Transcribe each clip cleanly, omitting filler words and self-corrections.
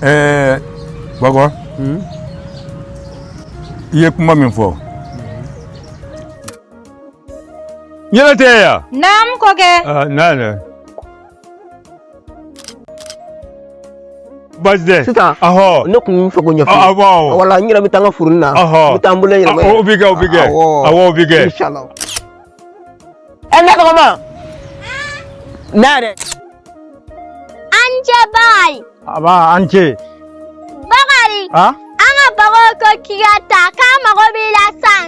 Ɛɛ Bakɔ, i ye kuma min fɔ, ɲɛnɛ tɛ yan. Naamu kɔkɛ. Na yɛrɛ. Baasi tɛ. Sisan. Ahɔ. Ne kun bɛ fɛ k'o ɲɛfɔ. Awɔ. Wala n yɛrɛ bɛ taa n ka foro na. Ɔhɔ. N bɛ taa n bolo yɛlɛma. O bɛ kɛ, o bɛ kɛ. Awɔ, o bɛ kɛ. Inshallah. Ɛ ne tɔgɔma. Ne yɛrɛ. An cɛ Bakari. Aba, an ce. Bakari. A? An ka baganw ko k'i ka taa k'an mago b'i la san.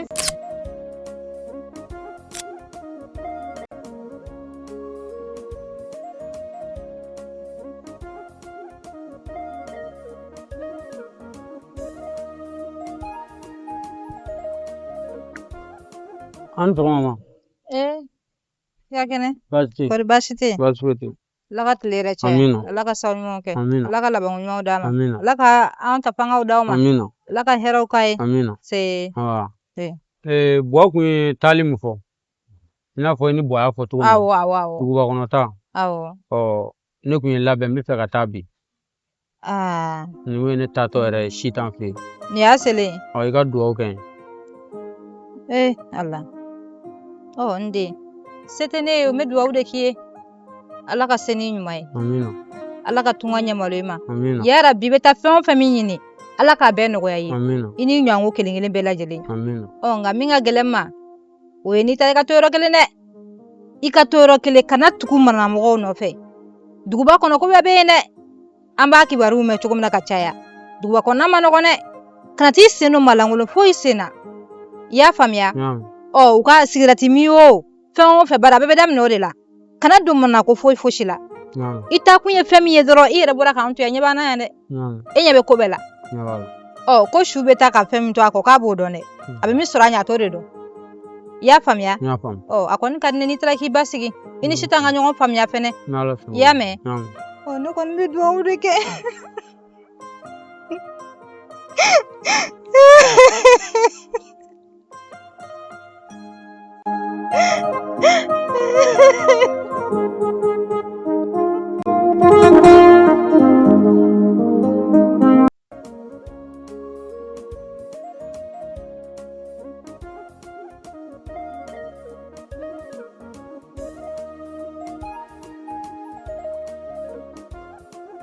An tɔgɔma ma. Ee, i ka kɛnɛ? Baasi tɛ. Kɔri baasi tɛ yen? Baasi foyi tɛ. Ala ka tile hɛrɛ caya. Amina. Ala ka sababu ɲumanw kɛ. Amina. Ala ka labanko ɲumanw d'an ma. Amina. Ala ka an ta fangaw d'aw ma. Amina. Ala ka hɛrɛw k'a ye. Amina. Se. Awa. Se. Ee, Buwa kun ye taali min fɔ, i n'a fɔ i ni Buwa y'a fɔ cogo min. Awɔ, awɔ, awɔ. Duguba kɔnɔ taa. Awɔ. Ɔ, ne kun ye labɛn, n bɛ fɛ ka taa bi. Aa. Nin ye ne taatɔ yɛrɛ ye Sitan fɛ yen. Nin y'a selen ye. Ɔ, i ka dugawu kɛ n ye. Ee Ala. Ɔ n den, se tɛ ne ye o, n bɛ dugawu de k'i ye. Ala ka se n'i ɲuman ye. Amina. Ala ka tunga ɲɛmalo i ma. Amina. Yarabi, i bɛ taa fɛn o fɛn min ɲini, Ala k'a bɛɛ nɔgɔya i ye. Amina. I n'i ɲɔgɔnko kelen kelen bɛɛ lajɛlen. Amina. Ɔ nka min ka gɛlɛn n ma, o ye n'i taara i ka to yɔrɔ kelen dɛ. I ka to yɔrɔ kelen, kana tugu manamɔgɔw nɔfɛ. Duguba kɔnɔ ko bɛɛ bɛ yen dɛ. An b'a kibaruw mɛn cogo min na ka caya. Duguba kɔnɔna ma nɔgɔn dɛ. Kana t'i sen don malankolon foyi sen na. I y'a faamuya? Ɔ u ka sigirɛti min o, fɛn o fɛn bara a bɛɛ bɛ daminɛ o de la. Kana don manako foyi fosi la. I taa kun ye fɛn min ye dɔrɔn, i yɛrɛ bɔra k'an to yan, ɲɛ b'an na yan dɛ. E ɲɛ bɛ ko bɛɛ la. Ɔ ko su bɛ taa ka fɛn min to a kɔ, k'a b'o dɔn dɛ. A bɛ min sɔrɔ a ɲɛ, a t'o de dɔn. I y'a faamuya? Ɔ a kɔni ka di ne n'i taara k'i basigi. I ni Sitan ka ɲɔgɔn faamuya fɛnɛ. I y'a mɛn? Ɔ ne kɔni bɛ dugawu de kɛ.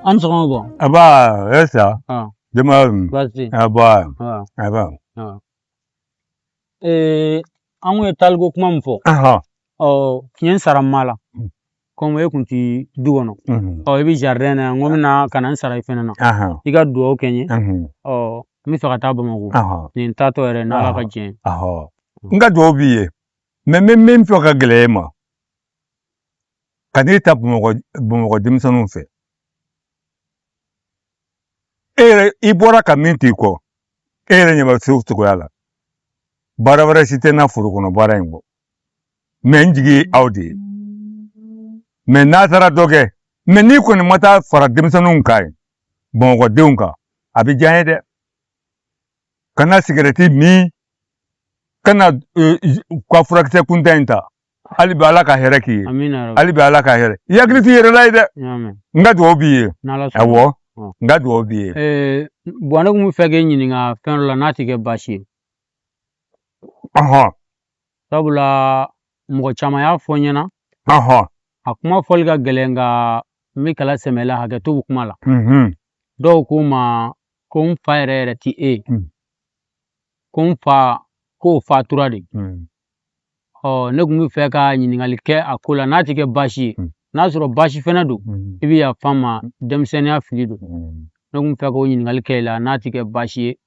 An sɔgɔma bɔ. Aba, esa. Ah. Denbaya dun? Baasi tɛ yen. Aba. Ah. Aba. Ah. Ee, an kun ye taaliko kuma min fɔ. Ɔ tiɲɛ sara ma la. Komi e kun ti du kɔnɔ. Ɔ i bɛ jardin na yan, n ko n bɛna ka na n sara i fɛnɛ na. I ka dugawu kɛ n ye. Ɔ n bɛ fɛ ka taa Bamakɔ. Nin taatɔ yɛrɛ n'Ala ka jɛn ye. N ka dugawu b'i ye. Mɛ n bɛ min fɛ ka gɛlɛya i ma. Kan'i ta Bamakɔ Bamakɔ denmisɛnninw fɛ. E yɛrɛ i bɔra ka min to i kɔ, e yɛrɛ ɲɛ bɛ so cogoya la. Baara wɛrɛ si tɛ n na foro kɔnɔ baara in kɔ. Mɛ n jigi ye aw de ye. Mɛ n'a taara dɔ kɛ, mɛ n'i kɔni ma taa fara denmisɛnninw kan yen, Bamakɔdenw kan, a bɛ diya n ye dɛ. Kana sigɛrɛti min, kana ka furakisɛ kuntan in ta. Hali bi Ala ka hɛrɛ k'i ye. Hali bi Ala ka hɛrɛ. I hakili t'i yɛrɛ la ye dɛ. N ka dugawu b'i ye. Awɔ, n ka dugawu b'i ye. Buwa, ne kun bɛ fɛ k'e ɲininka fɛn dɔ la n'a tɛ kɛ baasi ye. Sabula mɔgɔ caman y'a fɔ n ɲɛna. A kuma fɔli ka gɛlɛn nka n bɛ kala sɛmɛ la, hakɛto bɛ kuma la. Dɔw ko n ma ko n fa yɛrɛ yɛrɛ ti e ye. Ko n fa k'o fatura de. Ɔ ne kun bɛ fɛ ka ɲininkali kɛ a ko la n'a tɛ kɛ baasi ye. N'a sɔrɔ baasi fɛnɛ don, i bɛ yafa n ma, denmisɛnninya fili don. Ne kun bɛ fɛ k'o ɲininkali kɛ i la n'a tɛ kɛ baasi ye,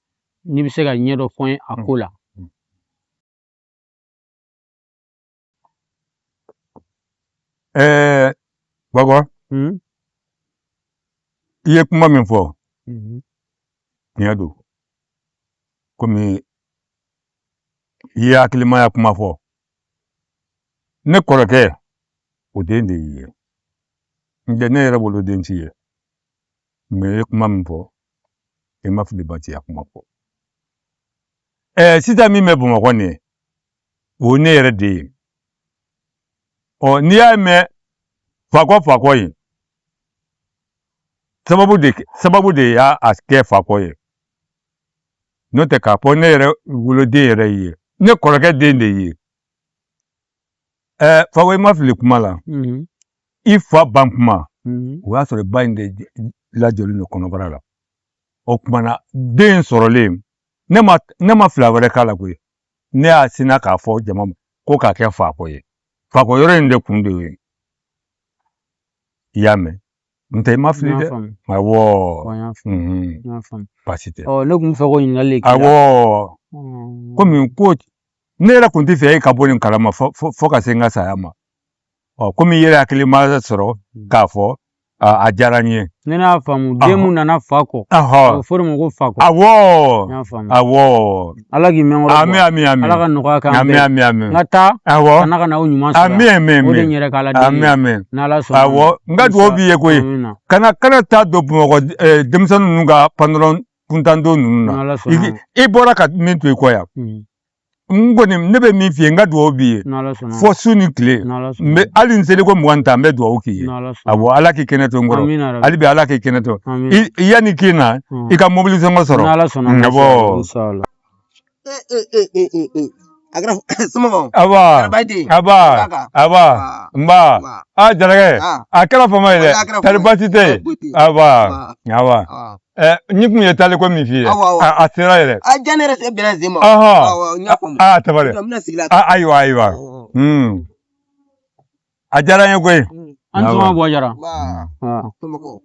n'i bɛ se ka ɲɛ dɔ fɔ n ye a ko la. Ɛɛ Bakɔ, i ye kuma min fɔ, tiɲɛ don. Komi i ye hakilimaya kuma fɔ, ne kɔrɔkɛ o den de y'i ye. N tɛ ne yɛrɛ woloden t'i ye. Mɛ i ye kuma min fɔ, i ma filibanciya kuma fɔ. Ɛɛ sisan min bɛ Bamakɔ nin ye, o ye ne yɛrɛ den ye. Ɔ n'i y'a mɛn fakɔ fakɔ ye, Sababu de y'a a kɛ fakɔ ye. N'o tɛ k'a fɔ ne yɛrɛ woloden yɛrɛ ye, ne kɔrɔkɛ den de ye. Fakɔ, i ma fili kuma la. I fa ban kuma, o y'a sɔrɔ ba in de lajɔlen don kɔnɔbara la. O tuma na den sɔrɔlen, ne ma fila wɛrɛ k'a la koyi. Ne y'a sinna k'a fɔ jama ma ko k'a kɛ fakɔ ye. Fakɔ yɔrɔ in de kun de ye. I y'a mɛn? N tɛ, i ma fili dɛ. Awɔ. Baasi tɛ. Ɔ, ne tun bɛ fɛ k'o ɲininkali de k'i la. Awɔ, komi ko ne yɛrɛ kun tɛ fɛ e ka bɔ nin kalama fo ka se n ka saya ma. Ɔ, komi i yɛrɛ hakili ma sɔrɔ k'a fɔ, a diyara n ye. Ne y'a faamu, den mun nana fa kɔ, a bɛ fɔ o de ma ko fa kɔ. Awɔ. N y'a faamu. Awɔ. Ala k'i mɛn kɔrɔ. Ami, ami, ami. Ala ka nɔgɔya k'an bɛɛ. Ami, ami, ami. N ka taa. Awɔ. Ka na o ɲuman sɔrɔ. Ami, ami, ami. O de n yɛrɛ k'ala deli. Ami, ami. N'Ala sɔnna. Awɔ, n ka dugawu b'i ye koyi. Kana taa don Bamakɔ denmisɛnnin ninnu ka pantalon kuntandon ninnu na. N'Ala sɔnna. I bɔra ka min to i kɔ yan. N kɔni, ne bɛ min f'i ye, n ka dugawu b'i ye fo su ni tile. N bɛ hali n seliko 20 ta, n bɛ dugawu k'i ye. Awɔ, Ala k'i kɛnɛ to n kɔrɔ. Hali bi Ala k'i kɛnɛ to. Yanni k'i na, i ka mobili sɔngɔ sɔrɔ. N'Ala sɔnna. Awɔ. A kɛra somɔgɔw. Aba, aba, aba, nba, a Jarakɛ, a kɛra fama ye dɛ, tari baasi tɛ yen, aba, aba. Ni kun ye taale ko min f'i ye, a sera yɛrɛ. A diya ne yɛrɛ sen bɛnna sen ma. Awɔ, n y'a faamu. A tabali. Ayiwa, ayiwa. A diyara n ye koyi. An tuma bɔ Jara.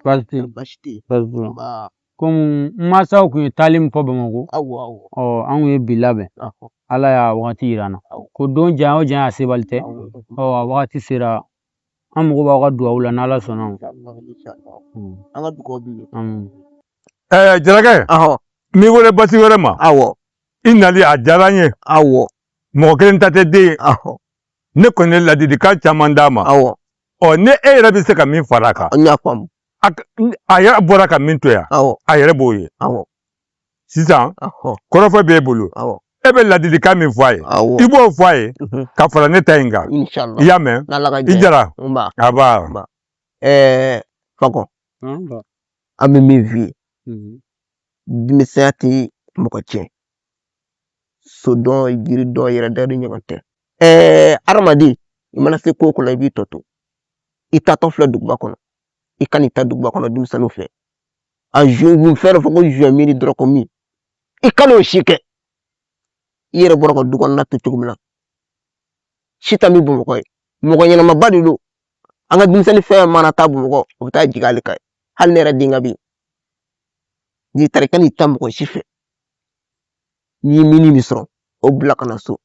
Baasi tɛ. Baasi tɛ. Baasi tɛ. Komi n mansaw kun ye taali min fɔ Bamakɔ, ɔ, an kun ye bi labɛn. Ala y'a wagati yira an na ko don janya o janya, a sebali tɛ. Ɔ, a wagati sera, an mago b'aw ka dugawu la, n'Ala sɔnna. An ka dugawu b'i ye. Jarakɛ, n b'i wele basi wɛrɛ ma. I nali a diyara n ye. Mɔgɔ kelen ta tɛ den ye. Ne kɔni ye ladilikan caman d'a ma. Ɔ, ne e yɛrɛ bɛ se ka min fara a kan. N y'a faamu. A yɛrɛ bɔra ka min to yan, a yɛrɛ b'o ye. Sisan kɔrɔfɔ b'e bolo. E bɛ ladilikan min fɔ a ye, i b'o fɔ a ye ka fara ne ta in kan. I y'a mɛn? I Jara, aba. Fakɔ, an bɛ min f'i ye, denmisɛnya tɛ mɔgɔ tiɲɛ. So dɔn, jiri dɔn, yɛrɛ dɔn ni ɲɔgɔn tɛ. Adamaden, i mana se ko o ko la, i b'i tɔ to. I taatɔ filɛ duguba kɔnɔ, i kan'i ta duguba kɔnɔ denmisɛnninw fɛ. A fɛn dɔ fɔ ko joint min ni dɔrɔgu min, i kan'o si kɛ. I yɛrɛ bɔra ka du kɔnɔna to cogo min na, Sitan bɛ Bamakɔ ye, mɔgɔ ɲɛnamaba de don. An ka denmisɛnnin fɛn mana taa Bamakɔ, o bɛ taa jigin ale kan. Hali ne yɛrɛ denkɛ bɛ yen. N'i taara, i kan'i ta mɔgɔ si fɛ. N'i ye min sɔrɔ, o bila ka na so.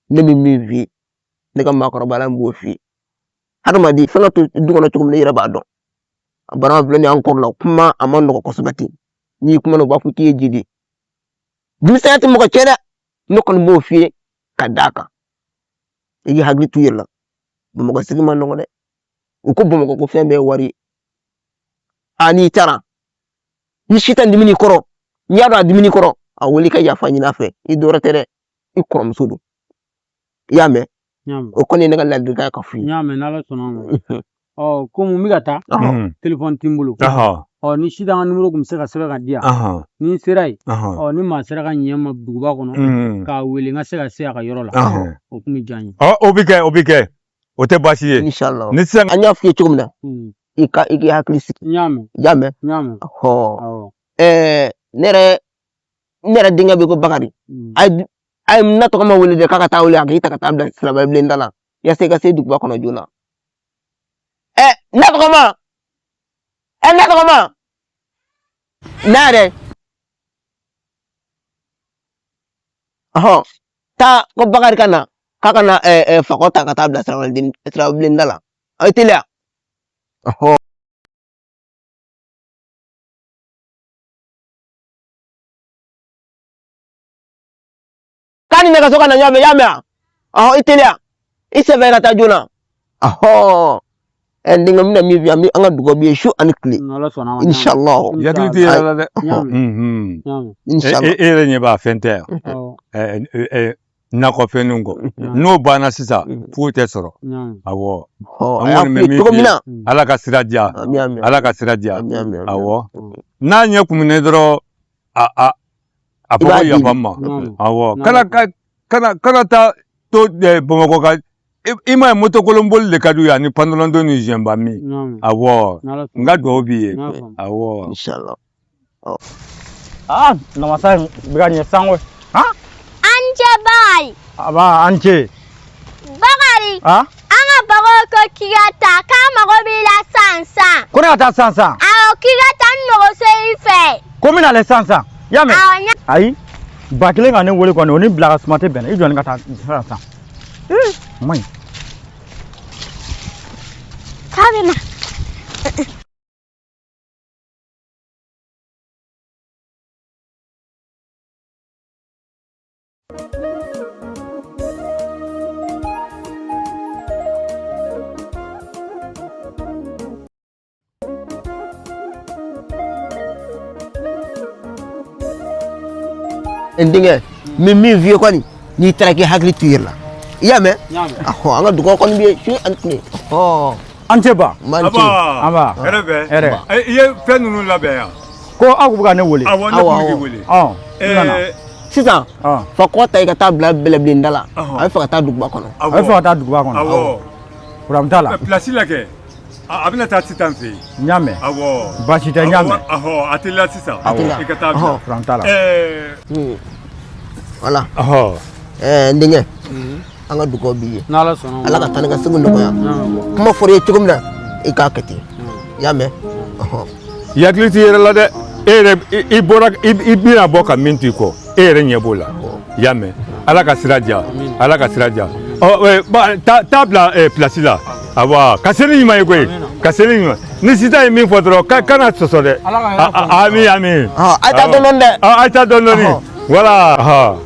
Ne bɛ min f'i ye, ne ka maakɔrɔba la, n b'o f'i ye. Hadamaden, fɛn ka to du kɔnɔ cogo min na, i yɛrɛ b'a dɔn. A bana filɛ nin ye, an kɔrɔ la kuma a ma nɔgɔ kosɛbɛ ten. N'i kumana, u b'a fɔ k'i ye jeli ye. Denmisɛnya tɛ mɔgɔ cɛ dɛ. Ne kɔni b'o f'i ye ka d'a kan, i k'i hakili to i yɛrɛ la. Bamakɔ sigi ma nɔgɔ dɛ. U ko Bamakɔ ko fɛn bɛɛ ye wari ye. A n'i taara ni Sitan dimini kɔrɔ, n'i y'a dɔn a dimini kɔrɔ, a wele ka yafa ɲini a fɛ. I dɔwɛrɛ tɛ dɛ, i kɔrɔmuso don. I y'a mɛn? O kɔni ye ne ka ladilikan ye ka f'i ye. N y'a mɛn, n'Ala sɔnna ma. Ɔ, komi n bɛ ka taa, telefɔni tɛ n bolo. Ɔ, ni Sitan ka nimoro tun bɛ se ka sɛbɛn ka di yan, ni n sera yen, ɔ, ni maa sera ka ɲɛ n ma duguba kɔnɔ k'a wele, n ka se ka se a ka yɔrɔ la, o tun bɛ diya n ye. Ɔ, o bɛ kɛ, o bɛ kɛ, o tɛ baasi ye. Inshallah. Ni sisan an y'a f'i ye cogo min na, i ka i k'i hakili sigi. N y'a mɛn. I y'a mɛn? N y'a mɛn. Ɔ, ne yɛrɛ denkɛ bɛ ko Bakari. A ye na tɔgɔma wele dɛ, k'a ka taa wele, a k'i ta ka taa bila siraba bilen da la, yaasa i ka se duguba kɔnɔ joona. Na tɔgɔma, na tɔgɔma, na yɛrɛ. Ɔhɔn, taa ko Bakari ka na, k'a ka na Fakɔ ta ka taa bila siraba bilen da la. A ye teliya. Ɔhɔn. K'a ni nɛgɛso ka na ɲɔgɔn fɛ, i y'a mɛn wa? Ɔhɔn, i teliya, i sɛbɛ ka taa joona. Ɔhɔn, n denkɛ, n bɛna min f'i ye, an bɛ an ka dugawu b'i ye su ani tile. Inshallah. I hakili t'i yɛrɛ la dɛ. Inshallah. E yɛrɛ ɲɛ b'a fɛn tɛ yan. Nakɔfɛnninw kɔ n'o banna sisan foyi tɛ sɔrɔ. Awɔ, an kɔni bɛ min f'i ye, Ala ka sira diya, Ala ka sira diya. Awɔ, n'a ɲɛ kuminen dɔrɔn a fɔ ko yafa n ma. Awɔ, kana taa to Bamakɔ ka i ma ye motokolon boli de ka d'u ye ani pantalon don ni zɛnba min. Awɔ, n ka dugawu b'i ye. Awɔ, inshallah. Aa, namasa in bɛ ka ɲɛ sango. An ce Bakari. Aba, an ce. Bakari. Ah? An ka baganw ko k'i ka taa k'a mago b'i la san san. Ko ne ka taa san san. Awɔ, k'i ka taa n mago se i fɛ. Ko n bɛna ale san san. I y'a mɛn? Awɔ, n y'a. Ayi, ba kelen ka ne wele kɔni, o ni bila ka suma tɛ bɛn dɛ. I jɔ ne ka taa san san. Ee, o man ɲi. K'a bɛ na. N denkɛ, n bɛ min f'i ye kɔni, n'i taara k'i hakili to i yɛrɛ la, i y'a mɛn? An ka dugawu kɔni b'i ye su ani tile. An ce ba. An ce. Aba. Hɛrɛ bɛ. Hɛrɛ. I ye fɛn ninnu labɛn yan. Ko aw bɛ ka ne wele. Awɔ, ne tun bɛ k'i wele. Ɔ, n nana. Sisan, fakɔ ta i ka taa bila bɛlɛbilenda la. A bɛ fɛ ka taa duguba kɔnɔ. A bɛ fɛ ka taa duguba kɔnɔ. Awɔ. Problème t'a la. Place la kɛ. A bɛna taa sisan fɛ yen. N y'a mɛn. Awɔ. Baasi tɛ, n y'a mɛn. Awɔ, a teliya sisan. A teliya. I ka taa bila. Problème t'a la. Voilà. Ɔhɔ. N denkɛ, an ka dugawu b'i ye. N'Ala sɔnna. Ala ka taa ni ka segin nɔgɔya. Kuma fɔra i ye cogo min na, i k'a kɛ ten. I y'a mɛn? I hakili t'i yɛrɛ la dɛ. E yɛrɛ i bɔra i bɛna bɔ ka min to i kɔ, e yɛrɛ ɲɛ b'o la. I y'a mɛn? Ala ka sira diya. Ala ka sira diya. Ɔ, taa bila place la. Awa, ka se ni ɲuman ye koyi. Ka se ni ɲuman. Ni sisan ye min fɔ dɔrɔn, kana sɔsɔ dɛ. Ami ami. A ye taa dɔɔnin dɛ. A ye taa dɔɔnin dɔɔnin. Voilà.